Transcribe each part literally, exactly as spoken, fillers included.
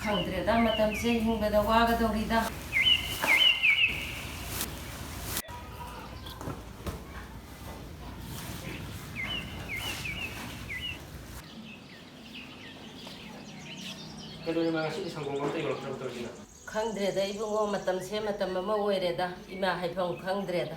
ꯈꯪꯗ꯭ꯔꯦꯗ, ꯃꯇꯝꯁꯦ ꯍꯤꯡꯕꯗ ꯋꯥꯒꯗꯧꯔꯤꯗ꯫ ꯀꯩꯗꯧꯔꯤꯃ? ꯉꯁꯤꯗꯤ ꯁꯪꯒꯣꯝ ꯑꯝꯇ ꯌꯧꯔꯛꯇ꯭ꯔꯕ ꯇꯧꯔꯤꯁꯤꯅ? ꯈꯪꯗ꯭ꯔꯦꯗ ꯏꯕꯨꯡꯉꯣ, ꯃꯇꯝꯁꯦ ꯃꯇꯝ ꯑꯃ ꯑꯣꯏꯔꯦꯗ, ꯏꯃꯥ ꯍꯥꯏꯐꯝ ꯈꯪꯗ꯭ꯔꯦꯗ꯫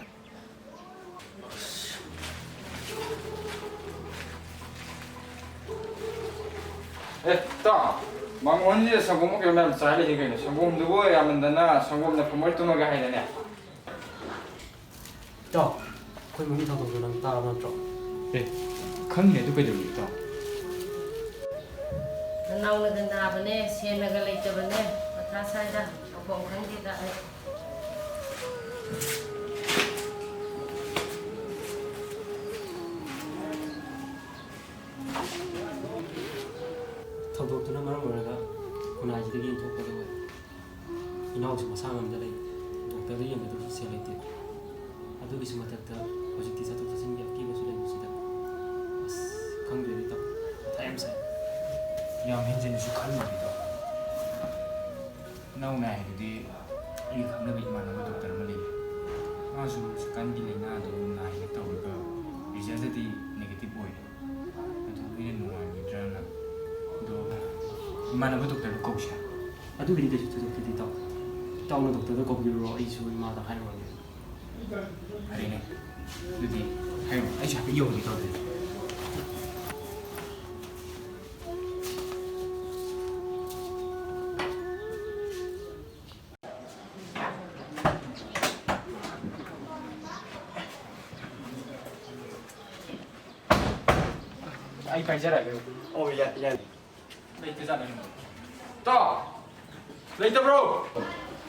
ꯑꯦ, ꯏꯇꯥꯎ, ꯃꯥꯃꯣ ꯍꯣꯏꯅ ꯁꯪꯒꯣꯝ ꯀꯩꯅꯣ ꯃꯌꯥꯝ ꯆꯥꯏ ꯂꯩꯁꯦ ꯀꯩꯅꯣ? ꯁꯪꯒꯣꯝꯗꯨꯕꯨ ꯌꯥꯝꯃꯟꯗꯅ ꯁꯪꯒꯣꯝꯅ ꯐꯝꯃꯣꯏ ꯇꯨꯝꯃꯒꯦ ꯍꯥꯏꯗꯅꯦ꯫ ꯏꯇꯥꯎ, ꯑꯩꯈꯣꯏ ꯃꯃꯤꯡ ꯊꯧꯗꯣꯛꯇꯣ ꯅꯪ ꯇꯥꯔꯕ ꯅꯠꯇ꯭ꯔꯣ? ꯑꯦ, ꯈꯪꯗꯦ, ꯑꯗꯨ ꯀꯩꯗꯧꯔꯒꯦ ꯏꯇꯥꯎ? ꯅꯅꯥꯎꯅꯒ ꯅꯥꯕꯅꯦ, ꯁꯦꯟꯅꯒ ꯂꯩꯇꯕꯅꯦ, ꯃꯊꯥ ꯁꯥꯏꯗ, ꯇꯧꯐꯝ ꯈꯪꯗꯦꯗ ꯑꯩ꯫ ꯊꯧꯗꯣꯛꯇꯨꯅ ꯃꯔꯝ ꯑꯣꯏꯔꯒ ꯈꯨꯟꯅꯥꯏꯁꯤꯗꯒꯤ ꯏꯟꯊꯣꯛꯄꯗ ꯑꯣꯏ꯫ ꯏꯅꯥꯎꯁꯨ ꯃꯁꯥ ꯉꯝꯗ ꯂꯩ꯫ ꯗꯣꯛꯇꯔꯗ ꯌꯦꯡꯒꯗꯕꯁꯨ ꯁꯦꯜ ꯂꯩꯇꯦ꯫ ꯑꯗꯨꯒꯤꯁꯨ ꯃꯊꯛꯇ ꯍꯧꯖꯤꯛꯇꯤ ꯆꯠꯊꯣꯛ ꯆꯠꯁꯤꯟꯒꯤ ꯑꯀꯤꯕꯁꯨ ꯂꯩꯕꯁꯤꯗ ꯑꯁ, ꯈꯪꯗ꯭ꯔꯦꯗ ꯏꯇꯥꯎ꯫ ꯃꯊꯥ ꯌꯥꯝ ꯁꯥꯏ꯫ ꯌꯥꯝ ꯍꯦꯟꯖꯤꯟꯅꯁꯨ ꯈꯜꯂꯨꯅꯨ ꯏꯇꯥꯎ꯫ ꯏꯅꯥꯎ ꯅꯥꯏ ꯍꯥꯏꯗꯨꯗꯤ ꯑꯩꯒ ꯈꯪꯅꯕ ꯏꯃꯥꯟꯅꯕ ꯗꯣꯛꯇꯔ ꯑꯃ ꯂꯩꯌꯦ꯫ ꯃꯥꯁꯨ ꯍꯧꯖꯤꯛꯀꯥꯟꯒꯤ ꯂꯥꯏꯅꯥꯗꯣ ꯅꯥꯏꯅ ꯇꯧꯔꯒ ꯔꯤꯖꯜꯗꯗꯤ ꯅꯦꯒꯦꯇꯤꯚ ꯑꯣꯏꯔꯦ꯫ ꯑꯗꯨ ꯑꯩꯅ ꯅꯨꯡꯉꯥꯏꯔꯣꯏꯗ꯭ꯔꯅ꯫ ꯑꯗꯣ ꯏꯃꯥꯟꯅꯕ ꯗꯣꯛꯇꯔꯗꯣ ꯀꯧꯁꯦ꯫ ꯑꯗꯨꯒꯤꯗꯤ ꯀꯩꯁꯨ ꯊꯣꯏꯗꯣꯛꯇꯦꯗ ꯏꯇꯥꯎ꯫ ꯏꯇꯥꯎꯅ ꯗꯣꯛꯇꯔꯗ ꯀꯧꯕꯤꯔꯨꯔꯣ, ꯑꯩꯁꯨ ꯏꯃꯥꯗ ꯍꯥꯏꯔꯨꯔꯒꯦ꯫ ꯐꯔꯦꯅꯦ꯫ ꯑꯗꯨꯗꯤ ꯍꯥꯏꯔꯣ, ꯑꯩꯁꯨ ꯍꯥꯏꯐꯦꯠ ꯌꯧꯔꯨꯒꯦ ꯇꯧꯕꯅꯦ꯫ ꯑꯩ ꯄꯥꯏꯖꯔꯛꯑꯒꯦ꯫ ꯑꯣ, ꯌꯥ-, ꯌꯥꯅꯤ꯫ ꯂꯩꯇꯖꯥꯠꯂ ꯅꯪ? ꯏꯇꯥꯎ! ꯂꯩꯇꯕ꯭ꯔꯣ?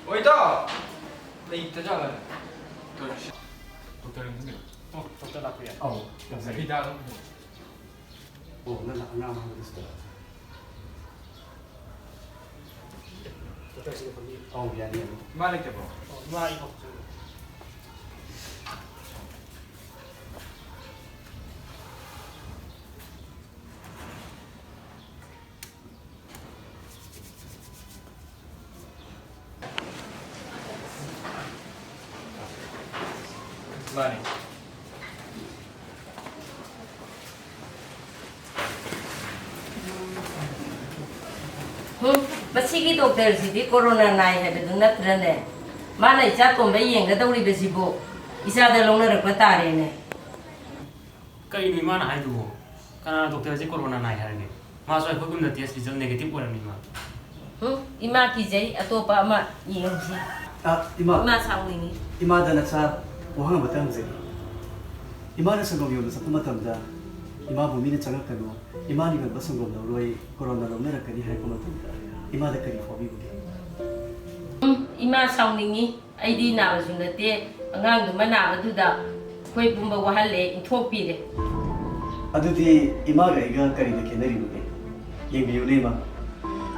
ꯑꯣ, ꯏꯇꯥꯎ! ꯂꯩꯇꯖꯥꯠꯂ? ꯗꯣꯛꯇꯔ ꯂꯩꯇꯖꯥꯠꯂ? ꯑꯣ, ꯗꯣꯛꯇꯔ ꯂꯥꯛꯄ ꯌꯥꯏ꯫ ꯑꯧ, ꯌꯥꯝ ꯐꯩ꯫ ꯍꯤꯗꯥꯛ ꯑꯃ ꯄꯤꯔꯛꯑꯣ꯫ ꯑꯣ, ꯅꯪꯅ ꯑꯉꯥꯡ ꯑꯃ ꯍꯥꯏꯕꯗꯨ ꯁꯤꯗ꯫ ꯗꯣꯛꯇꯔ ꯁꯤꯗ ꯐꯝꯕꯤꯌꯨ꯫ ꯑꯧ, ꯌꯥꯅꯤ, ꯌꯥꯅꯤ꯫ ꯏꯃꯥ ꯂꯩꯇꯕ꯭ꯔꯣ? ꯑꯣ, ꯏꯃꯥ ꯑꯩ ꯐꯝꯖꯒꯦ꯫ ꯍꯨꯝ, ꯃꯁꯤꯒꯤ ꯗꯣꯛꯇꯔꯁꯤꯗꯤ ꯀꯣꯔꯣꯅꯥ ꯅꯥꯏ ꯍꯥꯏꯕꯗꯨ ꯅꯠꯇ꯭ꯔꯅꯦ? ꯃꯥꯅ ꯏꯆꯥ ꯇꯣꯝꯕ ꯌꯦꯡꯒꯗꯧꯔꯤꯕꯁꯤꯕꯨ ꯏꯆꯥꯗ ꯂꯧꯅꯔꯛꯄ ꯇꯥꯔꯦꯅꯦ꯫ ꯀꯩꯅꯣ ꯏꯃꯥꯅ ꯍꯥꯏꯗꯨꯕꯣ? ꯀꯅꯥꯅ ꯗꯣꯛꯇꯔꯁꯦ ꯀꯣꯔꯣꯅꯥ ꯅꯥꯏ ꯍꯥꯏꯔꯒꯦ? ꯃꯥꯁꯨ ꯑꯩꯈꯣꯏꯒꯨꯝꯅ ꯇꯦꯁ ꯔꯤꯖꯜ ꯅꯦꯒꯦꯇꯤꯚ ꯑꯣꯏꯔꯝꯃꯤ ꯃꯥ꯫ ꯍꯨꯝ, ꯏꯃꯥ ꯀꯤꯖꯩ, ꯑꯇꯣꯞꯄ ꯑꯃ ꯌꯦꯡꯁꯤ꯫ ꯑ, ꯏꯃꯥ꯫ ꯏꯃꯥ ꯁꯥꯎꯅꯤꯡꯉꯤ꯫ ꯏꯃꯥꯗ ꯅꯆꯥ ꯋꯥꯍꯪ ꯑꯃꯇ ꯍꯪꯖꯒꯦ꯫ ꯏꯃꯥꯅ ꯁꯪꯒꯣꯝ ꯌꯣꯟꯕ ꯆꯠꯄ ꯃꯇꯝꯗ ꯏꯃꯥꯕꯨ ꯃꯤꯅ "ꯆꯪꯉꯛꯀꯅꯨ, ꯏꯃꯥꯅ ꯌꯣꯟꯕ ꯁꯪꯒꯣꯝ ꯂꯧꯔꯣꯏ, ꯀꯣꯔꯣꯅꯥ ꯂꯧꯅꯔꯛꯀꯅꯤ" ꯍꯥꯏꯔꯛꯄ ꯃꯇꯝꯗ ꯏꯃꯥꯗ ꯀꯔꯤ ꯐꯥꯎꯕꯤꯕꯒꯦ? ꯎꯝ, ꯏꯃꯥ ꯁꯥꯎꯅꯤꯡꯉꯤ꯫ ꯑꯩꯗꯤ ꯅꯥꯕꯁꯨ ꯅꯠꯇꯦ, ꯑꯉꯥꯡꯗꯨꯃ ꯅꯥꯕꯗꯨꯗ ꯑꯩꯈꯣꯏ ꯄꯨꯝꯕ ꯋꯥꯍꯜꯂꯦ, ꯏꯟꯊꯣꯛꯄꯤꯔꯦ꯫ ꯑꯗꯨꯗꯤ ꯏꯃꯥꯒ ꯑꯩꯒ ꯀꯔꯤꯗ ꯈꯦꯠꯅꯔꯤꯕꯒꯦ? ꯌꯦꯡꯕꯤꯌꯨꯅꯦ, ꯏꯃꯥ꯫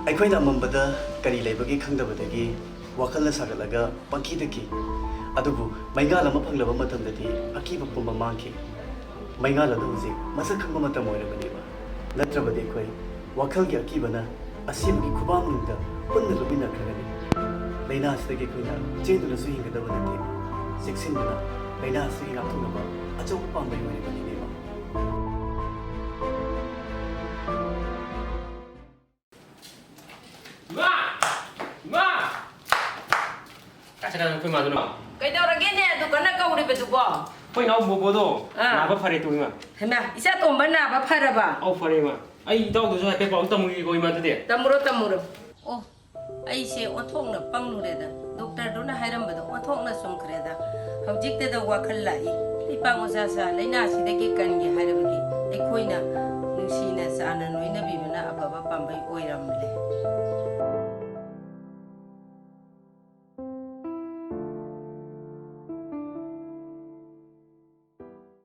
ꯑꯩꯈꯣꯏꯅ ꯑꯃꯝꯕꯗ ꯀꯔꯤ ꯂꯩꯕꯒꯦ ꯈꯪꯗꯕꯗꯒꯤ ꯋꯥꯈꯜꯅ ꯁꯥꯒꯠꯂꯒ ꯄꯪꯀꯤꯗ ꯀꯤ꯫ ꯑꯗꯨꯕꯨ ꯃꯩꯉꯥꯜ ꯑꯃ ꯐꯪꯂꯕ ꯃꯇꯝꯗꯗꯤ ꯑꯀꯤꯕ ꯄꯨꯝꯕ ꯃꯥꯡꯈꯤ꯫ ꯃꯩꯉꯥꯜ ꯑꯗꯨ ꯍꯧꯖꯤꯛ ꯃꯁꯛ ꯈꯪꯕ ꯃꯇꯝ ꯑꯣꯏꯔꯕꯅꯦꯕ꯫ ꯅꯠꯇ꯭ꯔꯕꯗꯤ ꯑꯩꯈꯣꯏ ꯋꯥꯈꯜꯒꯤ ꯑꯀꯤꯕꯅ ꯑꯁꯤꯕꯒꯤ ꯈꯨꯕꯥꯡꯅꯨꯡꯗ ꯄꯨꯟꯅ ꯂꯨꯞꯃꯤꯟꯅꯈ꯭ꯔꯒꯅꯤ꯫ ꯂꯥꯏꯅꯥ ꯑꯁꯤꯗꯒꯤ ꯑꯩꯈꯣꯏꯅ ꯆꯦꯟꯗꯨꯅꯁꯨ ꯍꯤꯡꯒꯗꯕ ꯅꯠꯇꯦ꯫ ꯆꯦꯛꯁꯤꯟꯗꯨꯅ ꯂꯥꯏꯅꯥ ꯑꯁꯤꯗꯒꯤ ꯉꯥꯛꯊꯣꯛꯅꯕ ꯑꯆꯧꯕ ꯄꯥꯝꯕꯩ ꯑꯣꯏꯔꯤꯕꯅꯤꯅꯦꯕ꯫ ꯏꯃꯥ! ꯏꯃꯥ! ꯀꯥꯏ ꯆꯠꯈ꯭ꯔꯦ ꯑꯩꯈꯣꯏ ꯃꯥꯗꯨꯅ? ꯀꯩꯗꯧꯔꯒꯦꯅꯦ ꯑꯗꯨ ꯀꯟꯅ ꯀꯧꯔꯤꯕꯗꯨꯕꯣ? ꯑꯩꯈꯣꯏ ꯏꯅꯥꯎ ꯕꯣꯕꯣꯗꯣ ꯑꯥ꯫ ꯅꯥꯕ ꯐꯔꯦ ꯇꯨ, ꯏꯃꯥ꯫ ꯍꯩꯃꯥ, ꯏꯆꯥ ꯇꯣꯝꯕ ꯅꯥꯕ ꯐꯔꯕ? ꯑꯧ, ꯐꯔꯦ, ꯏꯃꯥ꯫ ꯑꯩ ꯏꯇꯥꯎꯗꯁꯨ ꯍꯥꯏꯐꯦꯠ ꯄꯥꯎ ꯇꯝꯃꯨꯈꯤꯒꯦꯀꯣ, ꯏꯃꯥ, ꯑꯗꯨꯗꯤ꯫ ꯇꯝꯃꯨꯔꯣ, ꯇꯝꯃꯨꯔꯣ꯫ ꯑꯣ, ꯑꯩꯁꯦ ꯑꯣꯟꯊꯣꯛꯅ ꯄꯪꯂꯨꯔꯦꯗ꯫ ꯗꯣꯛꯇꯔꯗꯨꯅ ꯍꯥꯏꯔꯝꯕꯗꯣ ꯑꯣꯟꯊꯣꯛꯅ ꯆꯨꯝꯈ꯭ꯔꯦꯗ꯫ ꯍꯧꯖꯤꯛꯇꯗ ꯋꯥꯈꯜ ꯂꯥꯛꯏ꯫ ꯂꯩꯄꯥꯛ ꯃꯆꯥ ꯁꯥ ꯂꯥꯏꯅꯥꯁꯤꯗꯒꯤ ꯀꯟꯒꯦ ꯍꯥꯏꯔꯕꯗꯤ ꯑꯩꯈꯣꯏꯅ ꯅꯨꯡꯁꯤꯅ ꯆꯥꯟꯅ ꯂꯣꯏꯅꯕꯤꯕꯅ ꯑꯐꯕ ꯄꯥꯝꯕꯩ ꯑꯣꯏꯔꯝꯂꯦ꯫